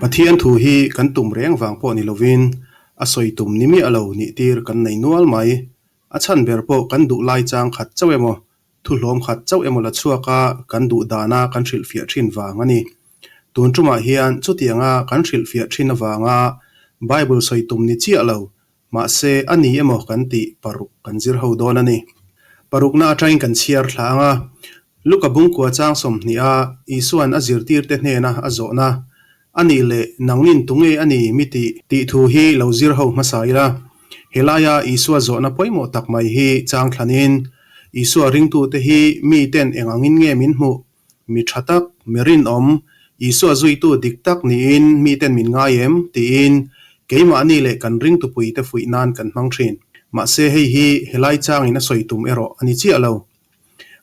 Pathian thu hi kan tum reng vang pawh ni lovin a sawi tum ni miah lo nih tir kan nei nual mai. A chhan ber pawh kan duh lai chang khat chauh emaw, thu hlawm khat chauh emaw la chhuak a kan duh dana kan hrilhfiah thin vang a ni. Tun tumah hian chutianga kan hrilhfiah thin avanga Bible sawi tum ni chiah lo Mahse, a ni emaw kan tih paruk kan zir ho dawn a ni. Parukna atangin kan chhiar thla ang a, Luka bungkua chang 20 a Isua'n a zirtirte hnena a zawhna, A nih leh nangnin tunge a ni mi tih? Tih thu hi lo zir ho hmasa ila. Helaia Isua zawhna pawimawh tak mai hi chang thlanin, Isua ringtute hi miten eng angin nge min hmuh? Mi tha tak, mi rinawm, Isua zuitu dik tak niin miten min ngai em? tiin keimahni leh kan ringtupuite fuih nan kan hmang thin. Mahse hei hi helai changin a sawi tum erawh a ni chiah lo.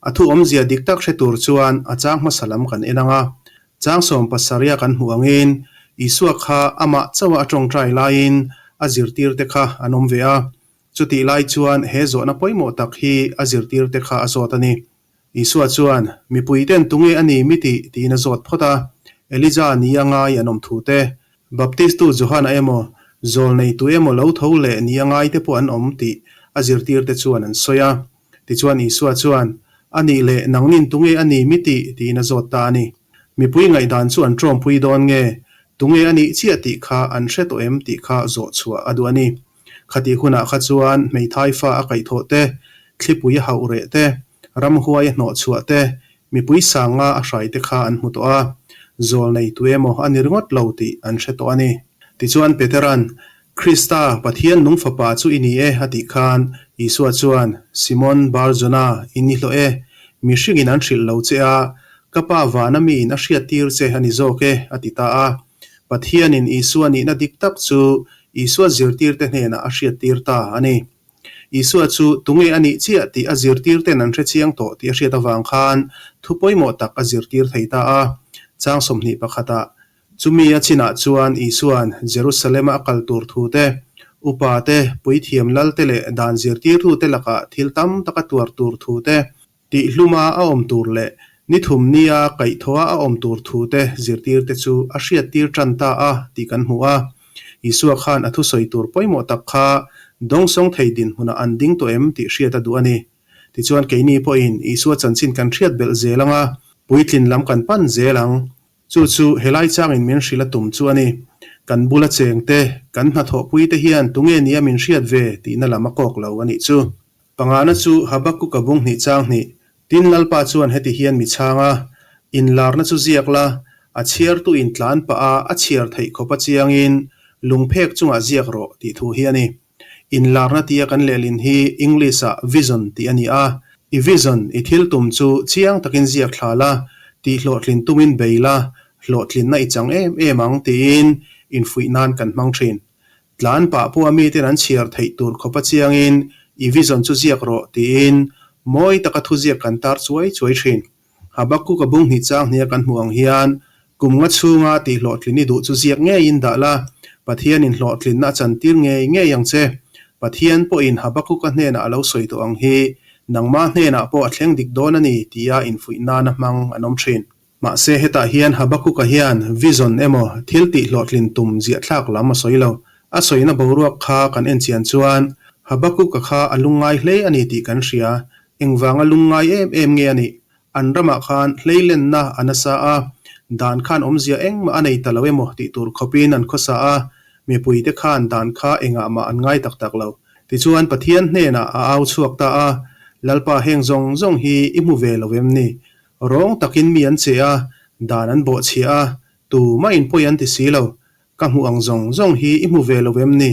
A thu awmzia dik tak hre tur chuan a chang hmasa lam kan en ang a. Chang 70 kan hmuh angin Isua kha amah chauha a tawngtai laiin a zirtirte kha an awm ve a. Chutih lai chuan he zawhna pawimawh tak hi a zirtirte kha a zawt a ni. Isua chuan, Mipuite'n tunge a ni mi tih? tiin a zawt phawt a. Elija ni a ngai an awm thu te, Baptistu Johana emaw, Zawlnei tu emaw lo tho leh ni a ngai te pawh an awm tih a zirtirte chuan an sawi a. Tichuan Isua chuan, A nih leh nangnin tunge a ni mi tih? tiin a zawt ta a ni. Mipui ngaihdan chu an ṭawmpui dawn nge, tunge a nih chiah tih kha an hre tawh em tih kha zawh chhuah a duh a ni. Khatih hunah kha chuan hmeithai fa a kaihthawh te, thlipui a hauh reh te, ramhuai a hnawh chhuah te, mipui sanga a hrai te kha an hmu tawh a, zawl nei tu emaw a ni ringawt lo tih an hre tawh a ni. Tichuan Petera'n, Krista, Pathian nung fapa chu i ni e a tih khan Isua chuan, Simon Bar-Jona, i ni hlawh e, mihringin an hrilh lo che a, ka Pa vana miin a hriattir che a ni zawk e a ti ta a. Pathianin Isua nihna dik tak chu Isua zirtirte hnenah a hriattir ta a ni. Isua chu tunge a nih chiah tih a zirtirten an hre chiang tawh tih a hriat avang khan thu pawimawh tak a zirtir thei ta a. Chang 21 ah, Chumi a chinah chuan Isua'n Jerusalem-a a kal tur thu te, upa te, puithiam lal te leh dan zirtirtute lakah thil tam tak a tuar tur thu te, Tihluma a awm tur leh ni thum nia kaihthawha a awm tur thute zirtirte chu a hriattir tan ta a tih kan hmu a. Isua khan a thusawi tur pawimawh tak kha dawngsawng thei dinhmunah an ding tawh em tih hriat a duh a ni. Tichuan keini pawhin Isua chanchin kan hriat belh zel ang a, puitlin lam kan pan zel ang. Chu chu helai changin min hrilh a tum chu a ni. Kan bula chengte, kan hnathawhpuite hian tunge nia min hriat ve tihna lam a kawk lo a nih chu. Pangana chu Habakkuk-a bung hnih chang hnih. Tin Lalpa chuan heti hian mi chhang a, Inlarna chu ziak la, a chhiartu in tlan pah a a chhiar theih khawp a chiangin lungphek chungah ziak rawh tih thu hi a ni. Inlarna tia kan lehlin hi English-ah vision tih a ni a. I vision, i thil tum chu chiang takin ziak thla la, tih hlawhtlin tumin bei la, hlawhtlinna i chang em em ang tiin infuih nan kan hmang thin. Tlan pah pawha miten an chhiar theih tur khawpa chiangin i vision chu ziak rawh tiin mawi taka thuziak kan tar chuai chuai thin. Habakkuk-a bung hnih chang hnia kan hmuh ang hian kum nga chhunga tih hlawhtlin i duh chu ziak ngeiin dah la, Pathianin hlawhtlinna a chantir ngei ngei ang che. Pathian pawhin Habakkuk-a hnenah a lo sawi tawh ang hi nangma hnenah pawh a thleng dik dawn a ni tia infuih nana hmang an awm thin. Mahse, hetah hian Habakkuk-a hian vision emaw thil tih hlawhtlin tum ziahthlak lam a sawi lo. A sawina boruak kha kan en chian chuan Habakkuk-a kha a lungngai hle a ni tih kan hria. Engvanga lungngai em em nge a nih? An ramah khan hleilenna a nasa a, dan khan awmzia engmah a nei ta lo emaw tih tur khawpin an khawsa a, mipuite khan dan kha engah mah an ngai tak tak lo. Tichuan Pathian hnenah a au chhuak ta a, Lalpa heng zawng zawng hi i hmu ve lo em ni? Rawng takin mi an che a, dan an bawhchhiah a, tu mah in pawi an ti si lo. Ka hmuh ang zawng zawng hi i hmu ve lo em ni?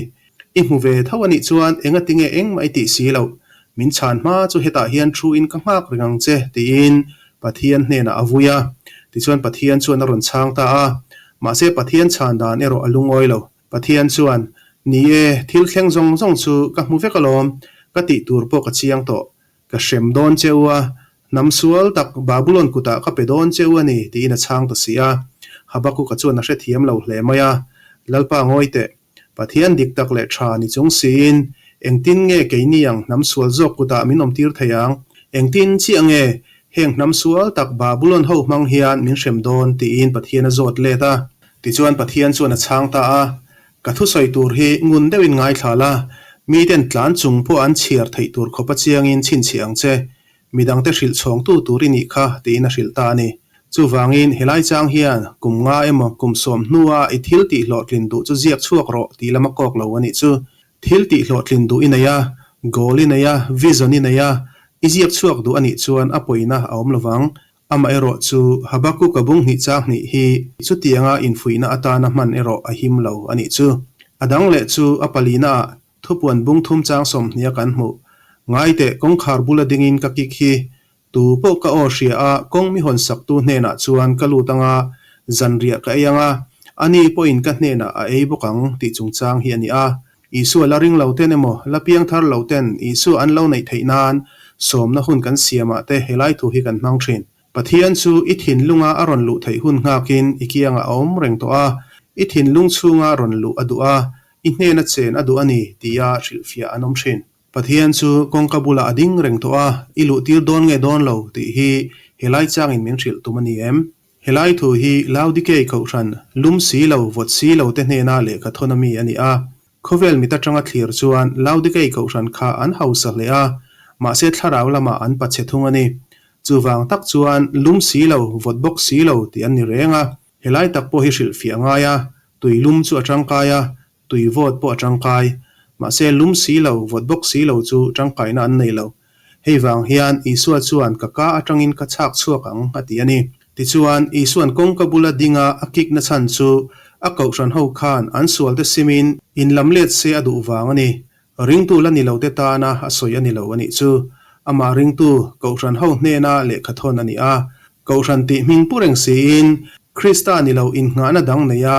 I hmu ve tho a nih chuan enga tinge engmah i tih si loh? Min chhan hma chu hetah hian thu in ka nghak reng ang che, tiin Pathian hnenah a vui a. Tichuan Pathian chuan a rawn chhang ta a. Mahse Pathian chhan dan erawh a lungawi lo. Pathian chuan, Ni e, thil thleng zawng zawng chu ka hmu vek alawm, ka tih tur pawh ka chiang tawh. Ka hrem dawn che u a, hnam sual tak Babulon kutah ka pe dawn che u a ni, tiin a chhang ta si a. Habakkuk-a chuan a hrethiam lo hle mai a, Lalpa ngawi teh, Pathian dik tak leh tha ni chung siin, engtin nge keini ang hnam sual zawk kutah min awmtir thei ang? Engtin chiah nge heng hnam sual tak Babulon ho hmang hian min hrem dawn? tiin Pathian a zawt let a. Tichuan Pathian chuan a chhang ta a, Ka thusawi tur hi ngun deuhin ngaithla la, miten tlan chung pawh an chhiar theih tur khawpa chiangin chhinchhiah ang che. Midangte hrilh chhawngtu tur i nih kha, tiin a hrilh ta a ni. Chuvangin helai chang hian kum nga emaw kum sawm hnua i thil tih hlawhtlin duh chu ziak chhuak rawh tih lam a kawk lo a nih chu. Thil tih hlawhtlin duh i nei a, goal i nei a, vision i nei a, i ziak chhuak duh a nih chuan a pawina a awm lovang. Amaherawh chu Habakkuk-a bung hnih chang hnih hi chutianga infuihna atana hman erawh a him lo a nih chu. A dang leh chu a palinaah thupuan bung thum chang 20 a kan hmuh. Ngaiteh kawngkhar bula dingin ka kik hi Tu pawh ka aw hria a, kawng mi hawn saktu hnenah chuan ka lut anga, zanriah ka ei anga, ani pawhin ka hnenah a ei bawk ang tih chungchang hi a ni a. Isua la ring lo ten emaw, la piang thar lo ten Isua an lo neih theih nan sawmna hun kan siamah te helai thu hi kan hmang thin. Pathian chu i thinlunga a rawn luh theih hun nghakin i kiangah a awm reng tawh a, i thinlung chhunga rawn luh a duh a, i hnena chen a duh a ni tia hrilhfiah an awm thin. Pathian chu kawngka bulah a ding reng tawh a, i luh tir dawn nge dawn lo tih hi helai changin min hrilh tum a ni em? Helai thu hi Laodikei kohhran lum si lo, vawt si lo te hnena lehkha thawn a mi a ni a. Khawvel mit atanga thlir chuan Laodikei kohhran kha an hausa hle a, mahse thlarau lamah an pachhe thung a ni. Chuvang tak chuan lum si lo, vawt bawk si lo tih an ni reng a. Helai tak pawh hi hrilhfiah a ngai a, tui lum chu a tangkai a, Tui vawt pawh a tangkai. Mahse lum si lo, vawt bawk si lo chu tangkaina an nei lo. Hei vang hian Isua chuan ka ka atangin ka chhak chhuak ang a ti a ni. Tichuan, Isua'n kawngka bula dinga a kikna chhan chu a kohhran ho khan an sualte simin inlam let se a duh vang a ni. Ringtu la ni lote tana a sawi a ni lo a nih chu. Amah ringtu Kohhran ho hnena lehkha thawn a ni a. Kohhran tih hming pu reng siin Krista ni lo innghahna dang neia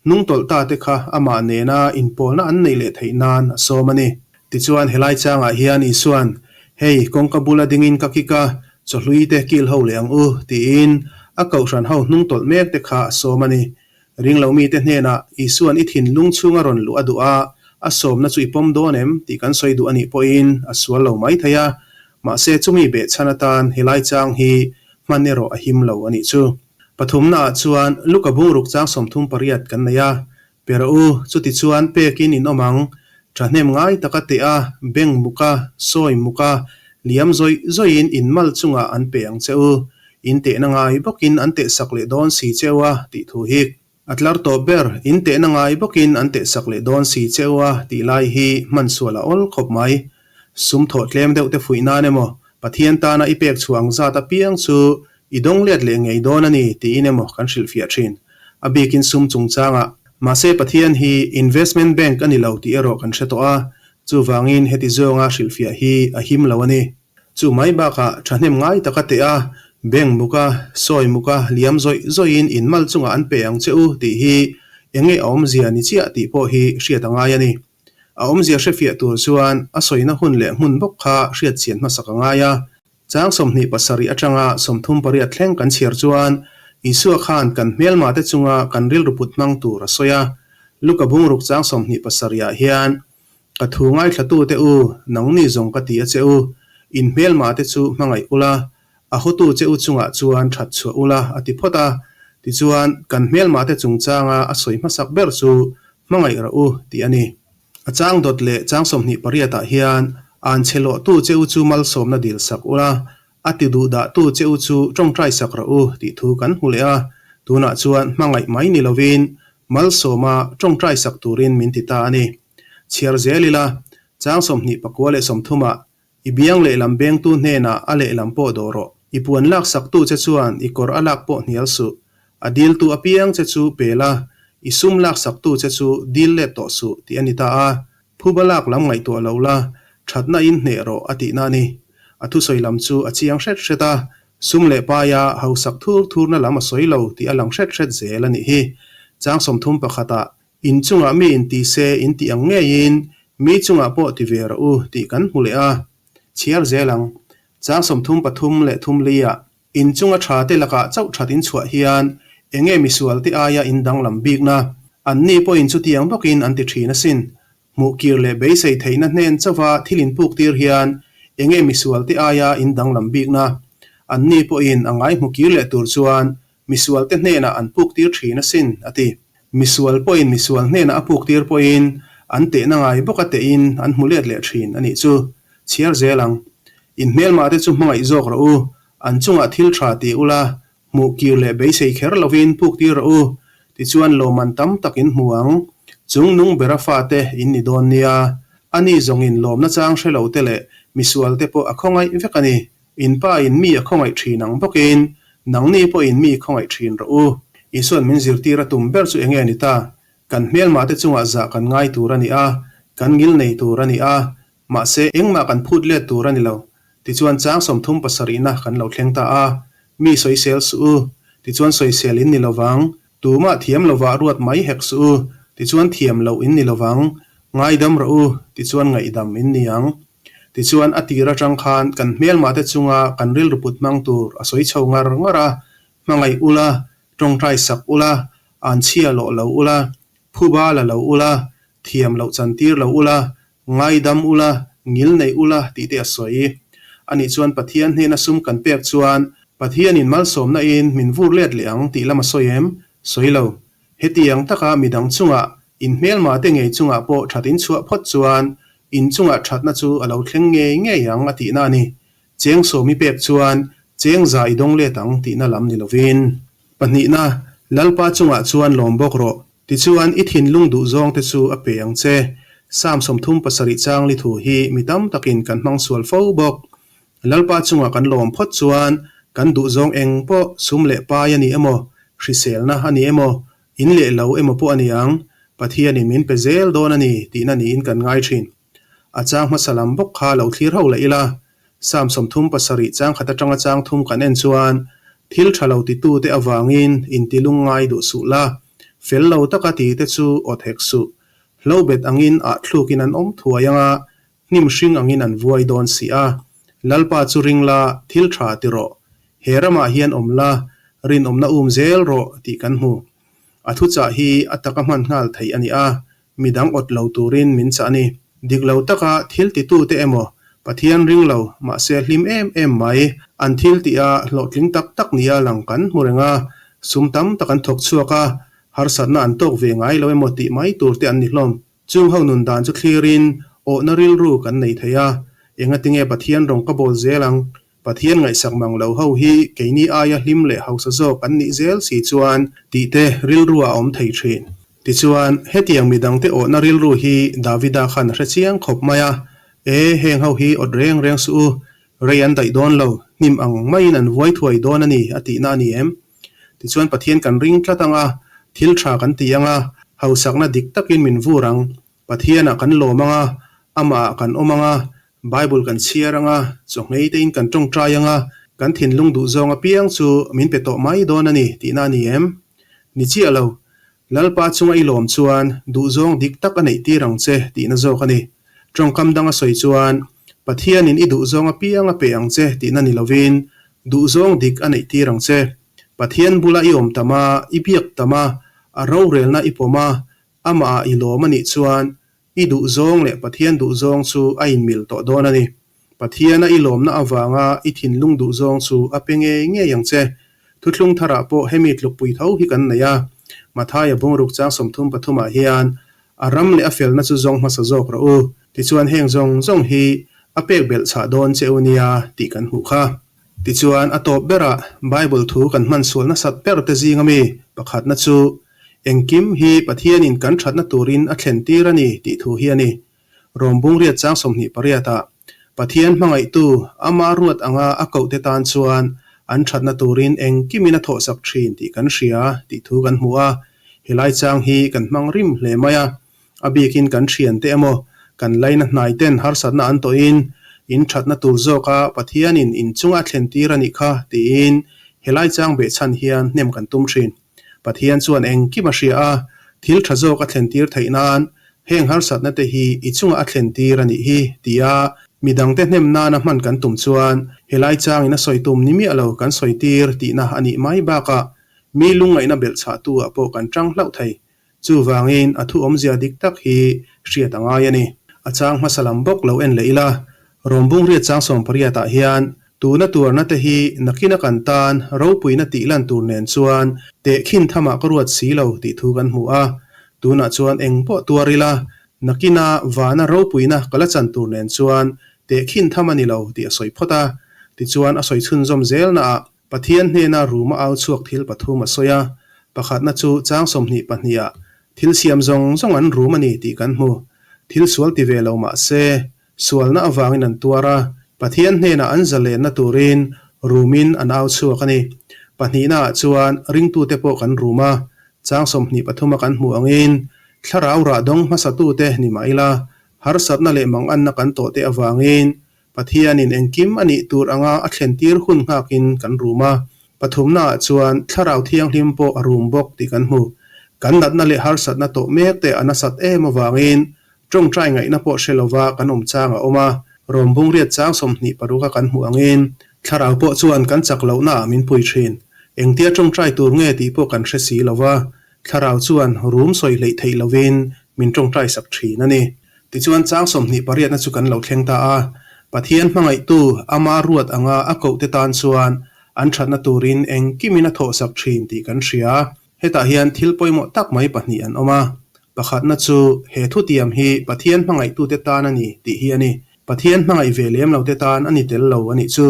hnungtawlh ta te kha amah nena inpawlna an neih leh theih nan a sawm a ni. Tichuan helai changah hian Isua'n, Hei, kawngka bula dingin ka kik a, chawhlui te kil ho leh ang u, tiin a Kohhran ho hnungtawlh mek te kha a sawm a ni. Ringlo mite hnenah Isua'n i thinlung chhunga rawn luh a duh a, a sawmna chu i pawm dawn em tih kan sawi duh a nih pawhin a sual lo mai thei a, mahse chumi behchhan atan helai chang hi hman erawh a him lo a nih chu. Pathumnaah chuan Luka bungruk chang 38 kan nei a, Pe rawh u, chuti chuan pekin in awm ang, thahnem ngai taka teh a, beng muk a, sawi muk a, liam zawih zawihin in mal chungah an pe ang che u. In tehna ngai bawkin an tehsak leh dawn si cheu a, tih thu hi. A tlar tawp ber, in tehna ngai bawkin an tehsak leh dawn si cheu a, tih lai hi hman sual a awl khawp mai. Sum thawh tlem deuh te fuih nan emaw, Pathian tana i pek chhuah ang zat apiang chu i dawng let leh ngei dawn a ni tiin emaw kan hrilhfiah thin. A bikin sum chungchangah. Mahse Pathian hi investment bank a ni lo tih erawh kan hre tawh a, chuvangin heti zawnga hrilhfiah hi a him lo a ni. Chu mai bakah thahnem ngai taka teh a, beng muk a, sawi muk a, liam zawih zawihin in mal chungah an pe ang che u tih hi enge a awmzia ni chiah tih pawh hi hriat a ngai a ni. A awmzia hrefiah tur chuan a sawina hun leh hmun bawk kha hriat chian hmasak a ngai a. Chang 27 atanga 38 thleng kan chhiar chuan Isua khan kan hmelmate chunga kan rilru put hmang tur a sawi a. Luka bungruk chang 27 ah hian Ka thu ngaithlatute u, nangni zawng ka ti a che u, in hmelmate chu hmangaih ula, a hawtu che u chungah chuan that chhuah ula, a ti phawt a. Tichuan, kan hmelmate chungchanga a sawi hmasak ber chu hmangaih rawh u, tih a ni. A chang dawt leh chang 28 ah hian, An chhe lawhtu che u chu malsawmna dil sak ula, a ti duh dahtu che u chu tawngtai sak rawh u, tih thu kan hmu leh a. Tunah chuan hmangaih mai ni lovin, malsawma tawngtai sak turin min ti ta a ni. Chhiar zel ila, chang 29 leh 30 ah, I biang lehlam bengtu hnenah a lehlam pawh dawh rawh. I puan lak saktu che chuan i kawr a lak pawh hnial suh. A diltu apiang che chu pe la, i sum lak saktu che chu dil let tawh suh tih a ni ta a. Phuba lak lam ngaihtuah lo la, thatna in hneh rawh a tihna a ni. A thusawi lam chu a chiang hret hret a, sum leh paia hausak thur thurna lam a sawi lo tih a lang hret hret zel a nih hi. Chang 31 ah In chungah mi in ti se in tih ang ngeiin mi chungah pawh ti ve rawh u tih kan hmu leh a. Chhiar zel ang. Chang 33 leh thum liah in chunga tha te lakah chauh that in chhuah hian enge misual te aia in danglam bikna anni pawhin chutiang bawkin an ti thin asin. Hmuh kir leh beisei theihna hnen chauha thil in puk tir hian enge misual te aia in danglam bikna anni pawhin a ngai hmu kir leh tur chuan misual te hnenah an puk tir thin asin a ti. Misual pawhin misual hnenah a puktir pawhin an tehna ngai bawk a tehin an hmu let leh thin a nih chu. Chhiar zel ang. In hmelmah te chu hmangaih zawk rawh u, an chungah thil tha ti ula, hmuh kir leh beisei kher lovin puktir rawh u, tichuan lawmman tam tak in hmu ang. Chung nung bera fate in ni dawn nia. Ani zawngin lawmna chang hre lo te leh misual te pawh a khawngaih vek a ni. In pa in mi a khawngaih thin ang bawkin nangni pawhin mi khawngaih thin rawh u. Isuan min zirtir a tum ber chu enge ni ta? Kan hmelmah te chungah zah kan ngai tur a ni a, kan ngil nei tur a ni a, mahse engmah kan phut let tur a ni lo. Tichuan chang 37na kan lo thleng ta a, Mi sawisel suh u, tichuan sawisel in ni lovang, tumah thiam lovah ruat mai hek suh u, tichuan thiam loh in ni lovang, ngaidam rawh u, tichuan ngaihdam in ni ang. Tichuan, a tir atang khan kan hmelmahte chunga kan rilru put hmang tur a sawi chho ngar ngar a, hmangaih ula, tawngtai sak ula, an chhia lawh lo ula, phuba la lo ula, thiam loh chantir lo ula, ngaidam ula, ngil nei ula tih te a sawi. Anih chuan Pathian hnena sum kan pek chuan Pathianin malsawmna in min vur let leh ang tih lam a sawi em? Sawi lo. Hetiang taka midang chungah, in hmelmahte ngei chungah pawh that in chhuah phawt chuan in chungah thatna chu a lo thleng ngei ngei ang a tihna a ni. Cheng sawmi pek chuan cheng za i dawng let ang tihna lam ni lovin. Pahnihna, Lalpa chungah chuan lawm bawk rawh. Tichuan, i thinlung duh zawngte chu a pe ang che. Psalm 37 chang li thu hi mi tam takin kan hmang sual fo bawk. Lalpa chungah kan lawm phawt chuan kan duhzawng eng pawh sum leh pai a ni emaw, hriselna a ni emaw, in leh lo emaw pawh a ni ang, Pathianin min pe zel dawn a ni tihna niin kan ngai thin. A chang hmasa lam bawk kha lo thlir ho leh ila, Psalm 37 chang khat atanga chang thum kan en chuan, Thil tha lo titute avangin intilung ngai duh suh la, fel lo taka tite chu awt hek suh. Hlobet angin ah thlukin an awm thuai anga, Hnim hring angin an vuai dawn si a, Lalpa chu ring la, thil tha ti rawh. He ramah hian awm la, rinawmna um zel rawh tih kan hmu. A thuchah hi a taka hman nghal theih a ni a, midang awt lo turin min chah a ni. Dik lo taka thil titute emaw, Pathian ring lo, mahse hlim em em mai, an thil tih a hlawhtling tak tak nia lang kan hmu reng a, sum tam tak an thawk chhuak a, harsatna an tawk ve ngai lo emaw tih mai tur te an ni hlawm. Chung ho nun dan chu thlirin awhna rilru kan nei thei a, engatinge Pathian rawng ka bawl zel ang? Pathian ngaihsak mang lo ho hi keini aia hlim leh hausa zawk an nih zel si chuan tih te rilru a awm thei thin. Tichuan, hetiang midangte awhna rilru hi Davida khan a hre chiang khawp mai a, E, heng ho hi awt reng reng suh u, rei an daih dawn lo, hnim ang maiin an vuai thuai dawn a ni a tihna a ni em? Tichuan Pathian kan ring tlat ang a, thil tha kan ti ang a, hausakna dik takin min vur ang. Pathianah kan lawm ang a, Amahah kan awm ang a, Bible kan chhiar ang a, chawhngei tein kan tawngtai ang a, kan thinlung duhzawng apiang chu min pe tawh mai dawn a ni tihna a ni em? Ni chiah lo. Lalpa chunga i lawm chuan duhzawng dik tak a neih tir ang che tihna zawk a ni. Tawngkam dang a sawi chuan, Pathianin i duhzawng apiang a pe ang che tihna ni lovin, duhzawng dik a neih tir ang che. Pathian bula i awm tam a, i biak tam a, a rorelna i pawm a, amahah i lawm a nih chuan, i duhzawng leh Pathian duhzawng chu a inmil tawh dawn a ni. Pathiana i lawmna avanga i thinlung duhzawng chu a pe ngei ngei ang che. Thuthlung tharah pawh hemi tlukpui tho hi kan nei a. Mathaia bungruk chang 33 ah hian, A ram leh a felna chu zawng hmasa zawk rawh u, tichuan heng zawng zawng hi a pek belh chhah dawn che u nia tih kan hmuh kha. Tichuan a tawp berah Bible thu kan hman sual nasat ber te zing ami pakhatna chu, Engkim hi Pathianin kan thatna turin a thlen tir a ni tih thu hi a ni. Rom bungriat chang 28 ah, Pathian hmangaihtu ama ruat anga a kohte tan chuan an thatna turin engkimin a thawhsak thin tih kan hria tih thu kan hmu a, helai chang hi kan hmang rim hle mai a. A bikin kan thiante emaw, kan laina hnaiten harsatna an tawhin in thatna tur zawka Pathianin in chunga a thlen tir a nih kha tiin helai chang behchhan hian hnem kan tum thin. Pathian chuan engkim a hria a, thil tha zawk a thlen tir theih nan heng harsatna te hi i chungah a thlen tir a nih hi tia midangte hnem nana hman kan tum chuan helai changin a sawi tum ni miah lo kan sawi tir tihna a nih mai bakah mi lungngaihna belhchhahtu ah pawh kan tang hlauh thei. Chuvangin a thu awmzia dik tak hi hriat a ngai a ni. A chang hmasa lam bawk lo en leh ila, Rawmbung riat chang 18 ah hian. Tuna tuarna te hi nakina kan tan ropuina tih lan tur nen chuan tehkhin thamah ka ruat si lo tih thu kan hmu a. Tunah chuan eng pawh tuar ila, nakina vana ropuina ka la chan tur nen chuan tehkhin tham a ni lo tih a sawi phawt a. Tichuan a sawi chhunzawm zelnaah Pathian hnena ruma au chhuak thil pathum a sawi a, pakhatna chu chang 22 ah thil siam zawng zawng an rum a ni tih kan hmu. Thil sual ti ve lo mah se, sualna avangin an tuar a, Pathian hnenah an zalenna turin rumin an au chhuak a ni. Pahnihna ah chuan ringtute pawh kan rum a, chang 23 a kan hmuh angin thlarau rah dawng hmasatute ni mah ila, harsatna leh manganna kan tawh te avangin Pathianin engkim a nih tur anga a thlentir hun nghakin kan rum a, pathumnaah chuan Thlarau Thianghlim pawh a rum bawk tih kan hmu. Kan natna leh harsatna tawh mek te a nasat em avangin tawngtai ngaihna pawh hre lova kan awm chang a awm a, rawmbung riat chang 26 a kan hmuh angin Thlarau pawh chuan kan chak lohnaah min pui thin. Engtia tawngtai tur nge tih pawh kan hre si lova, Thlarau chuan rum sawi hleih theih lovin min tawngtai sak thin a ni. Tichuan chang 28 na chu kan lo thleng ta a, Pathian hmangaihtu ama ruat anga a kohte tan chuan an thatna turin engkimin a thawhsak thin tih kan hria. Hetah hian thil pawimawh tak mai pahnih an awm a. Pakhatna chu he thutiam hi Pathian hmangaihtute tan a ni tih hi a ni. Pathian hmangaih ve lem lote tan a ni tel lo a nih chu.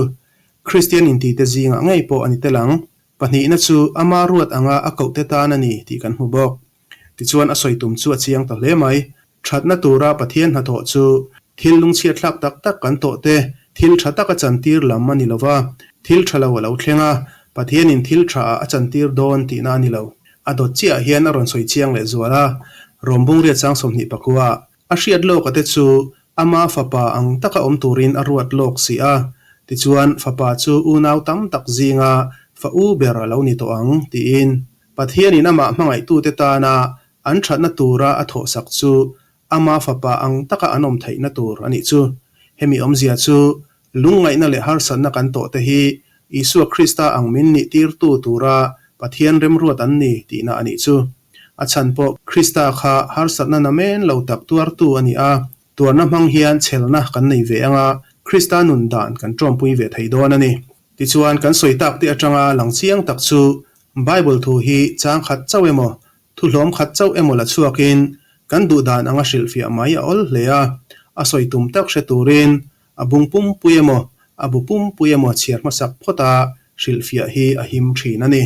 Kristian intite zingah ngei pawh a ni tel ang. Pahnihna chu ama ruat anga a kohte tan a ni tih kan hmu bawk. Tichuan a sawi tum chu a chiang ta hle mai. Thatna tura Pathian hnathawh chu thil lungchhiatthlak tak tak kan tawh te, thil tha taka chantir lam a ni lo va, thil tha lo a lo thleng a, Pathianin thil tha ah a chantir dawn tihna a ni lo. A dawt chiah hian a rawn sawi chiang leh zual a, Rawmbung riat chang 29 ah a hriat lawk a te chu ama fapa ang taka awm turin a ruat lawk si a, tichuan fapa chu unau tam tak zinga fa u ber a lo ni tawh ang tiin Pathianin amah hmangaihtute tana An thatna tura a thawhsak chu ama fapa ang taka an awm theihna tur a nih chu. Hemi awmzia chu lungngaihna leh harsatna kan tawh te hi Isua Krista ang min nih tirtu tura Pathian remruat an ni tihna a nih chu. A chhan pawh Krista kha harsatna namen lo tak tuartu a ni a, tuarna hmang hian chhelna kan nei ve anga Krista nun dan kan tawmpui ve thei dawn a ni. Tichuan kan sawi tak te atanga lang chiang tak chu Bible thu hi chang khat chauh emaw Thu hlawm khat chauh emaw la chhuakin kan duh dan anga hrilhfiah mai a awl hle a, a sawi tum tak hre turin a bung pumpui emaw a bu pumpui emaw chhiar hmasak phawt a hrilhfiah hi a him thin a ni.